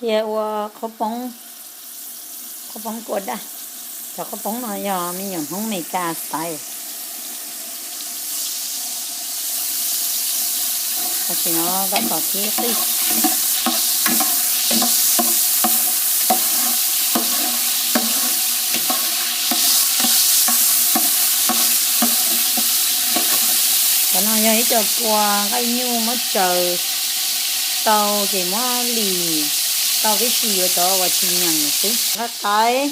Cia ua qhaub poob, qhaub poob kua daj. Cov qhaub poob no yog me nyuam Hmoob Amelikas xaiv. Tam sim no tab tom kib qij. Cov no yog ib co kua nqaij nyuj muab tsaws tau ces muab lim tau tib si yuav cov uas tsis nyeem xwb. Nqaij qaib,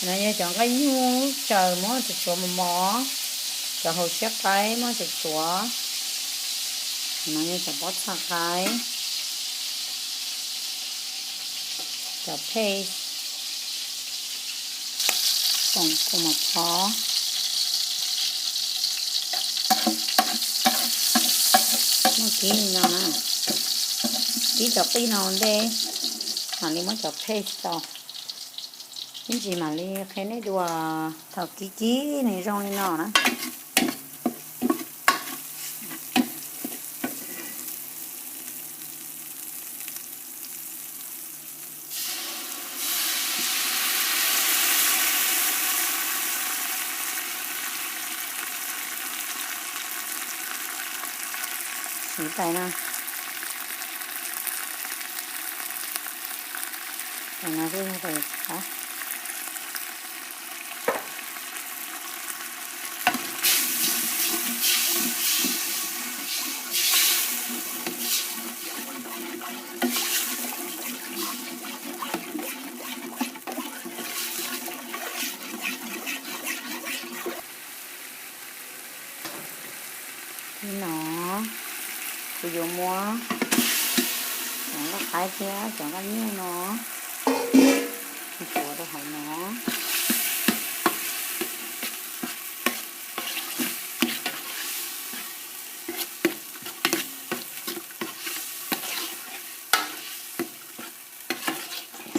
no yog cov nqaij nyuj tsaws muab tsuav tsuav mos mos, cov hauv siab qaib muab tsuav tsuav. No yog cov pob txha qaib, cov phej, xoom kua mos phov. Muab kib li no na, kib cov qij no ua ntej, mam li muab cov phej tau. Ib ntsis mam li qhia nej dua thaum kib kib nws zoo li no na. Siv tais no, tais no xwb tais qab. Li no, kuv yuav muab cov nqaij qaib thiab cov nqaij nyuj no ntxuav rau hauv no.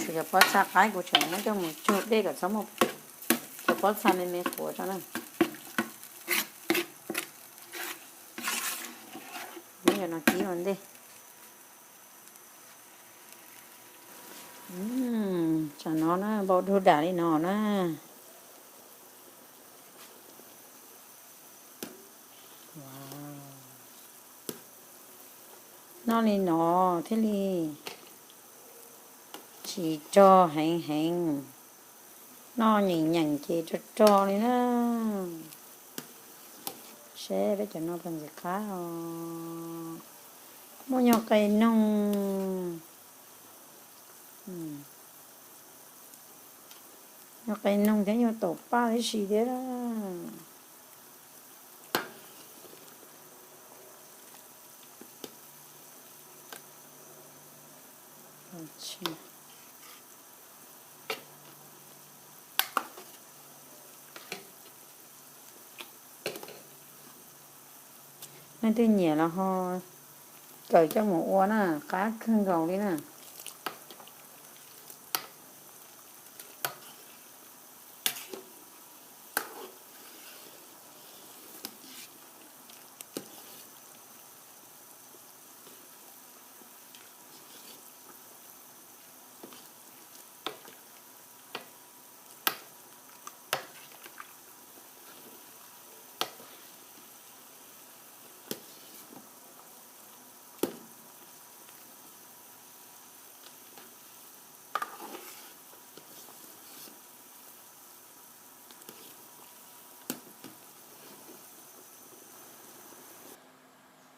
Tshuav cov pob txha qaib kuv tseem muab coj mus cug dej kom txhob muaj cov pob txha me me quav tso na. Muab cov no kib ua ntej. Tsam no na npau dug dam li no na. Noj li no thiaj li tsis rog heev heev. Noj nyeem nyeem ces rog rog li na. Seb peb cov no puas ntxim qab os. Muaj nyuag qe noog, nyuag qe noog thiab nyuag taum paj tib si thiab. Leej twg nyiam los ho kawm coj mus ua na, qab kawg nkaus li na.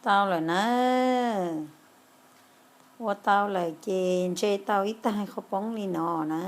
Tau lawm na. Ua tau lawm ces ntse tau ib tag qhaub poob li no na.